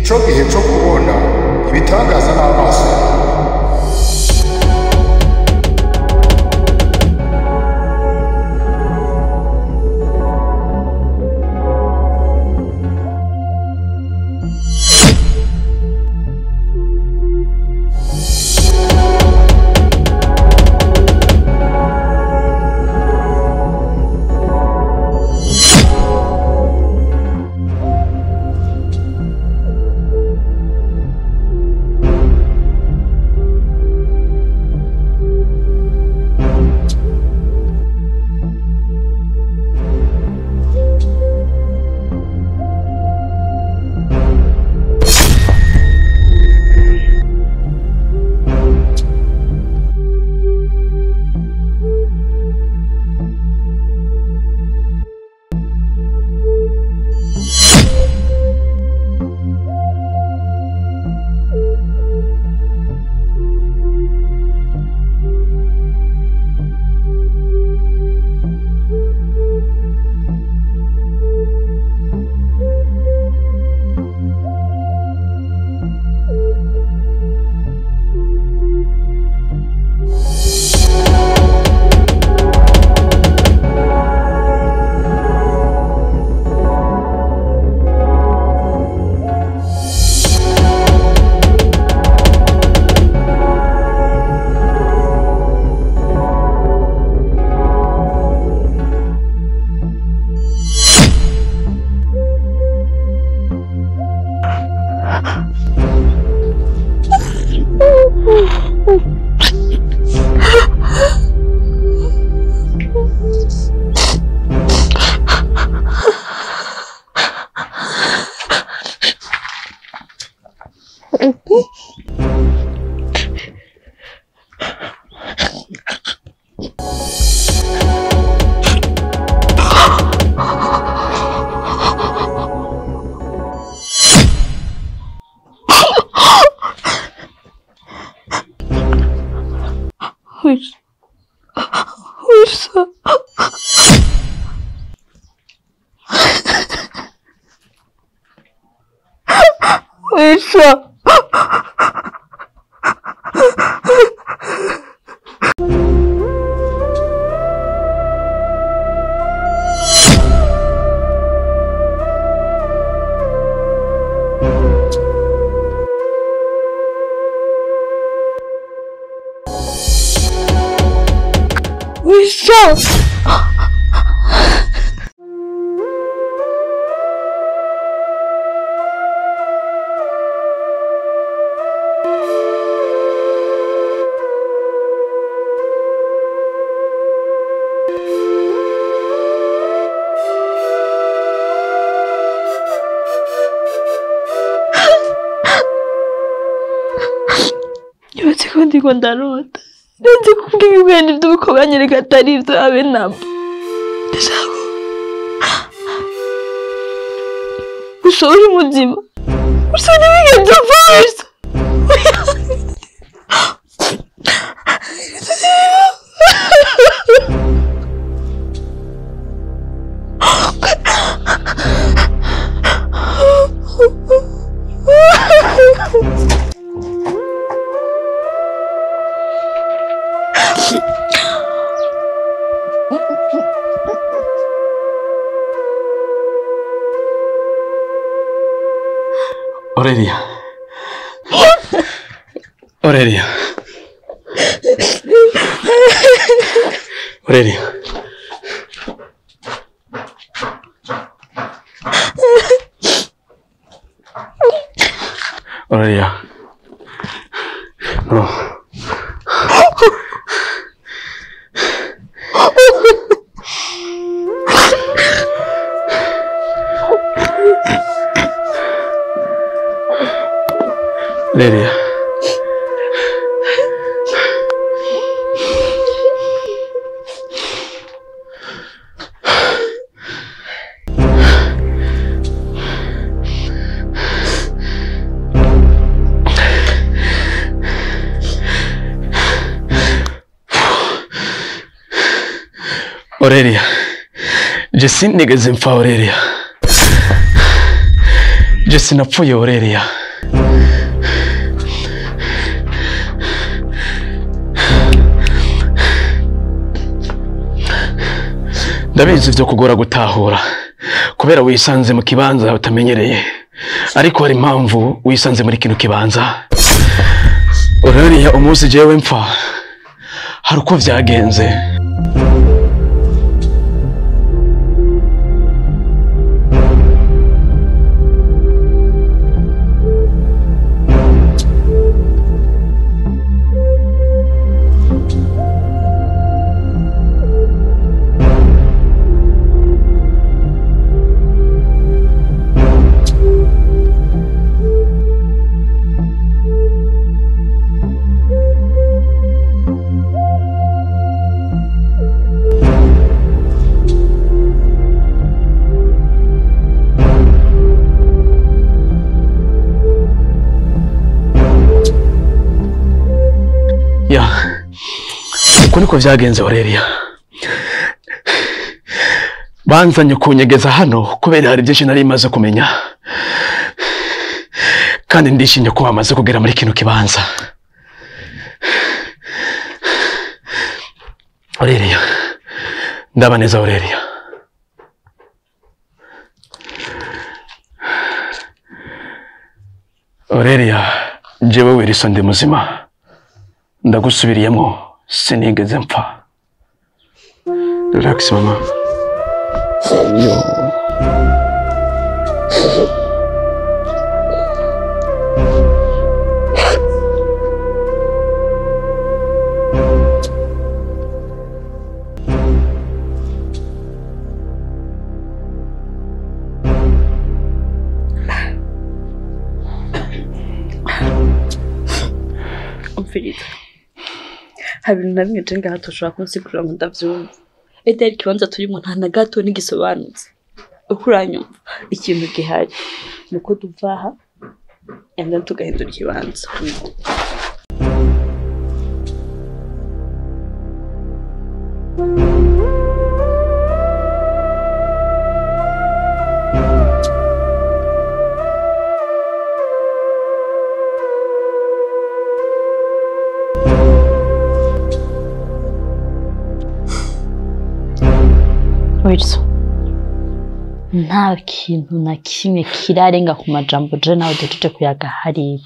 Nico gihe cyo kubona ibitangaza n'amaso yawe. Ndiko ndarota nzi kubwira ibintu by'ubukobanyereka atari ibyo abe namba ndashaka gusa uri muzima gusa ntibigenze upfa. Aurelia. Aurelia. Aurelia. Aurelia. No. Aurelia. Aurelia. Je sinigeze mpfa Aurelia. Jesse napfuye Aurelia. Ndabizi byo kugora gutahura kubera wisanze mu kibanza utamenyereye, ariko hari impamvu wisanze muri kino kibanza. Aurelia, umunsi jewe mpfa hari uko vyagenze. Uko niko vyagenze Aurelia. Banzanye kunyegeza hano kubera hari byinshi nari maze kumenya, kandi ndishimye ko bamaze kugera muri kino kibanza. Aurelia, ndaba neza Aurelia. Aurelia, jewe Wilson ndi muzima, ndagusubiriyemo, sinigeze mpfa. Relax mama. Yo. Umfirita. Hari ibintu na bimwe je ngaha tushobora kunsigurira ngo ndavyumva. Ederi ikibanza turimo nta na gato n'igisobanutse. Uko uranyumva, ikintu gihari nuko duva aha and then tugahindura ikibanza. Wilson, nta kintu na kimwe kirarenga ku majambo je nawe duhejeje kuyaga hariya.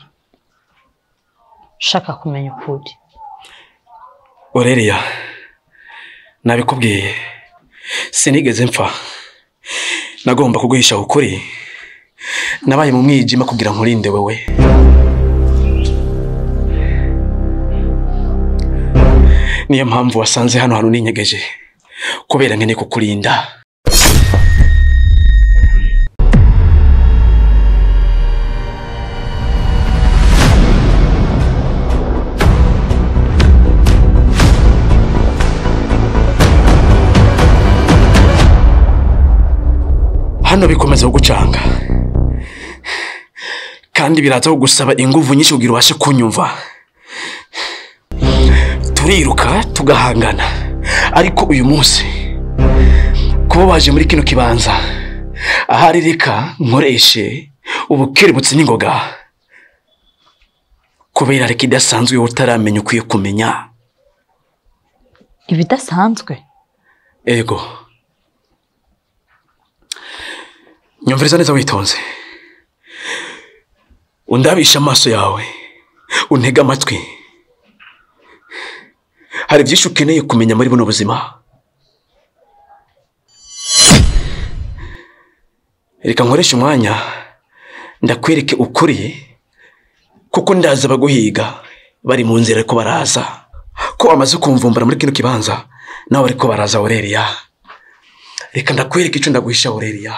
Shaka kumenya ukuri. Aurelia, nabikubwiye sinigeze mpfa. Nagomba kuguhisha ukuri. Nabaye mu mwijima kugira nkurinde wewe. Niyo mpamvu wasanze hano hantu ninyegeje, kubera nkeneye kukurinda. Hano bikomeza kugucanga, kandi biraza kugusaba inguvu nyinshi kugira ubashe kunyumva. Turiruka tugahangana, ariko uyu munsi kuba waje muri kino kibanza ahari reka nkoreshe ubukerebutsi n'ingoga, kubera reka idasanzwe utaramenya ukwiye kumenya. Ibidasanzwe? Ego. Nyumviriza neza witonze, undabisha amaso yawe, untega amatwi. Hari byinshi ukeneye kumenya muri buno buzima. Reka nkoreshe umwanya ndakwereke ukuri, kuko ndaza baguhiga bari mu nzira ariko baraza. Ko amaze kumvumbura muri kino kibanza nawe ariko baraza Aurelia. Reka ndakwereke icyo ndaguhisha Aurelia.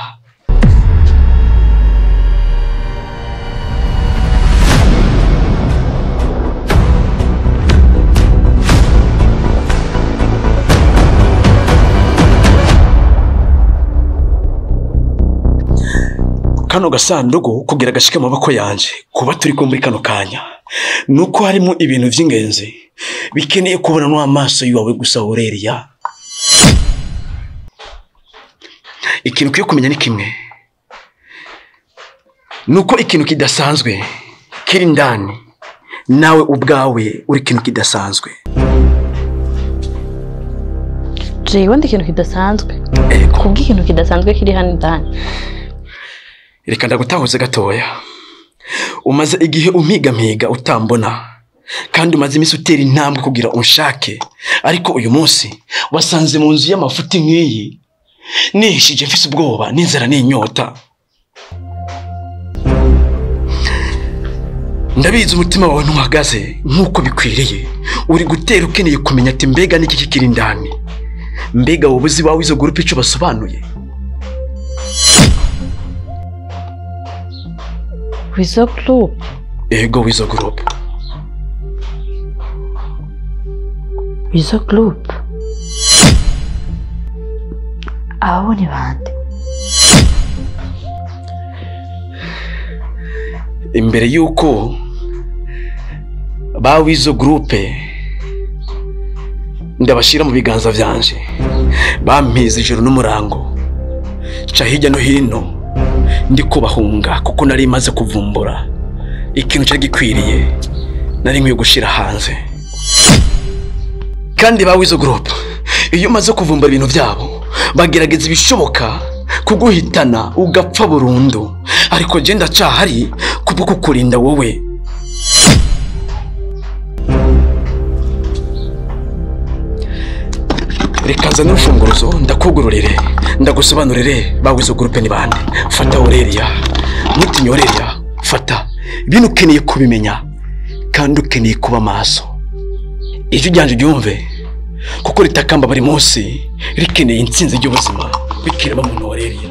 Kano gasanduku kugira gashike mu maboko yanje kuba turi ko muri kano kanya nuko harimo ibintu vy'ingenzi bikeneye kubona n'amaso yawe gusa Aurelia. Ikintu ukwiye kumenya ni kimwe, Nuko ikintu kidasanzwe kiri ndani, nawe ubwawe uri ikintu kidasanzwe. Jewe ndi ikintu kidasanzwe. Kubwo ikintu kidasanzwe kiri hano indani. Reka ndagutahuze gatoya. Umaze igihe umpigamiga utambona, kandi umaze iminsi utera intambwe kugira unshake, ariko uyu munsi wasanze mu nzu y'amafuti nk'iyi nihishije mfise ubwoba n'inzara n'inyota. Ndabizi umutima wawe ntuhagaze nk'uko bikwiriye, uri gutera ukeneye kumenya ati mbega n'iki kikiri indani, mbega wowe uzi iwawe izo gurupe ico basobanuye. Wizo group? Ego, wizo group. Wizo group. Abo ni bande? Imbere yuko ba wizo groupe ndabashira mu biganza vyanje, bampize ijoro n'umurango, ca hirya no hino ndi kubahunga kuko nari maze kuvumbura ikintu cyari gikwiriye nari nkwiye gushira hanze. Kandi ba wizo group iyo umaze kuvumbura ibintu byabo bagerageza ibishoboka kuguhitana ugapfa burundu, ariko je ndacahari kubwo kukurinda wowe. Reka nzane urufunguruzo ndakugururire ndagusobanurire ba wizo group ni bande. Fata Aurelia, ntutinye Aurelia, fata ibintu ukeneye kubimenya kandi ukeneye kuba maso. Ijwi ryanje ryumve kuko ritakamba buri munsi rikeneye intsinzi y'ubuzima bikirema muntu Aurelia.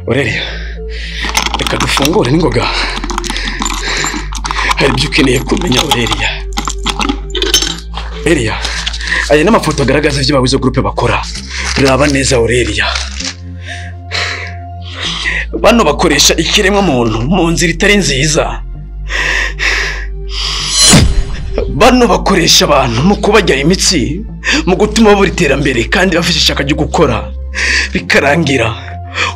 Aurelia, reka dufungure n'ingoga, hari ibyo ukeneye kumenya Aurelia. Aurelia, aya n'amafoto agaragaza ibyo ba wizo groupe bakora. Raba neza Aurelia, bano bakoresha ikiremwa muntu mu nzira itari nziza. Bano bakoresha abantu mu kubajya imitsi, mu gutuma babura iterambere kandi bafite ishaka ryo gukora, bikarangira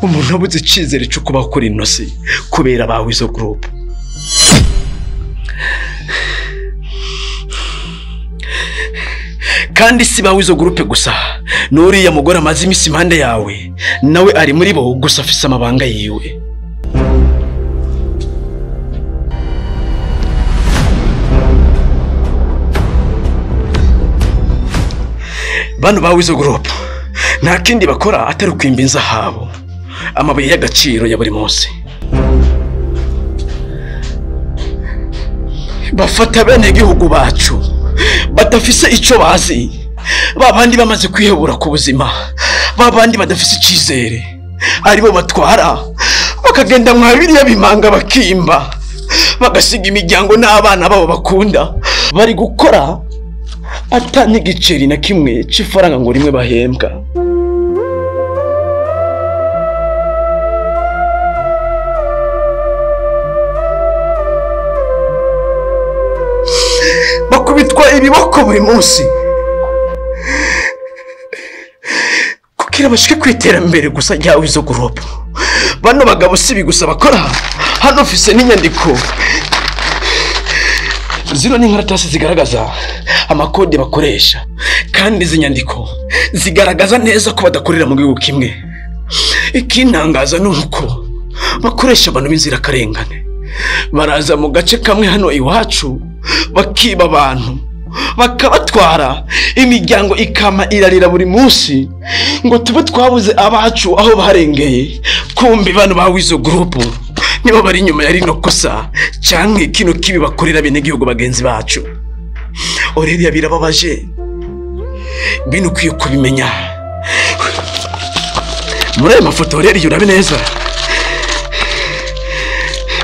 umuntu abuze icyizere cyo kubaho kuri ino si kubera ba wizo group. Kandi si ba wizo group gusa, n'uriya mugore amaze iminsi impande yawe nawe ari muri bo, gusa afise amabanga yiwe. Bano ba wizo group nta kindi bakora atari ukwimba inzahabo, amabuye y'agaciro ya buri munsi. Bafata bene gihugu bacu badafise ico bazi, babandi bamaze kwihebura ku buzima, babandi badafise icizere, aribo batwara bakagenda mwa biriya bimanga bakimba, bagasiga imiryango n'abana babo bakunda, bari gukora ata n'igiceri na kimwe c'ifaranga ngo rimwe bahembwa. Bakubitwa ibiboko buri munsi kugira bashike kwiterambere gusa rya wizo group. Bano bagabo si gusa bakora hano, ofise n'inyandiko zino ni inkaratasi zigaragaza amakode bakoresha, kandi izi nyandiko zigaragaza neza ko badakorera mu gihugu kimwe. Ikintangaza ni uko bakoresha abantu b'inzirakarengane, baraza mu gace kamwe hano iwacu bakiba abantu bakabatwara, imiryango ikama irarira buri munsi ngo tube twabuze abacu aho barengeye. Kumbi bano ba wizo group nibo bari inyuma ya rino kosa canke kino kibi bakorera bene gihugu bagenzi bacu. Aurelia, birababaje, bino ukwiye kubimenya. Muri aya mafoto Aurelia urabe neza,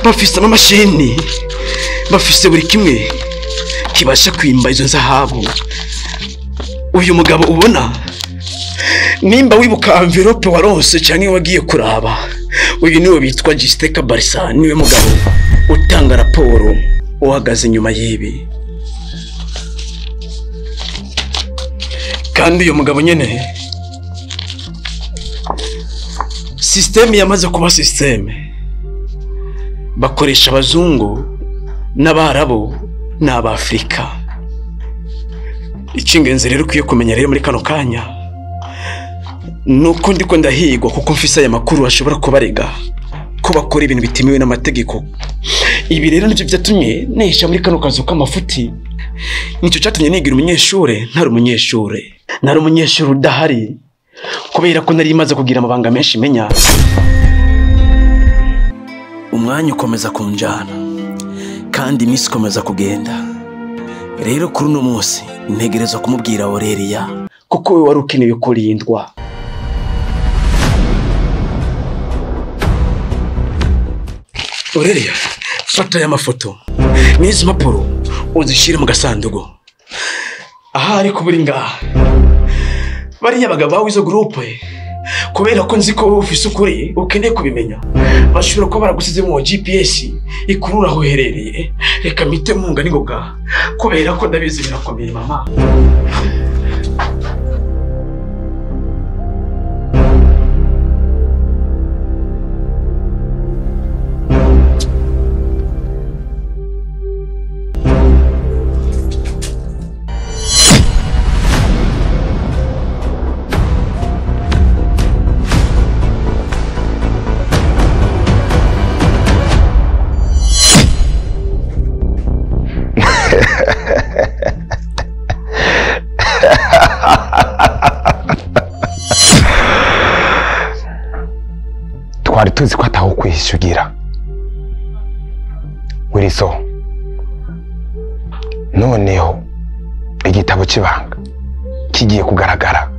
bafise amamashini, bafise buri kimwe kibasha kwimba izo nzahabu. Uyu mugabo ubona, nimba wibuka envelope waronse canke wagiye kuraba, uyu niwe bitwa Justin Kabarisa, niwe mugabo utanga raporo uhagaze inyuma y'ibi. Kandi uyu mugabo nyene system yamaze kuba system, bakoresha abazungu n'abarabu n'abafrika. Icy'ingenzi rero ukwiye kumenya rero muri kano kanya nuko ndiko ndahigwa kuko mfise aya makuru ashobora kubarega ko bakora ibintu bitemewe n'amategeko. Ibi rero nivyo vyatumye nesha muri kano kazu k'amafuti. Nicyo cyatumye nigira umunyeshure ntari umunyeshure, nari umunyeshure udahari kubera ko nari maze kugira amabanga menshi menya. Umwanya ukomeza kunjana kandi iminsi ikomeza kugenda. Rero kuri uno munsi ntegerezwa kumubwira Aurelia kuko we wari ukeneye kurindwa. Aurelia, fata aya mafoto n'izi mpapuro uzishyire mu gasanduku. Ahari kuburi ngaha bariya bagabo bawe izo groupe, kubera ko nzi ko ufise ukuri ukeneye kubimenya, bashobora kuba baragusize mu GPS ikurura aho uherereye. Reka mpite munga ningoga kubera ko ndabizi birakomeye mama. Twari tuzi ko ataho kwishyugira Wiriso. Noneho igitabo cy'ibanga kigiye kugaragara.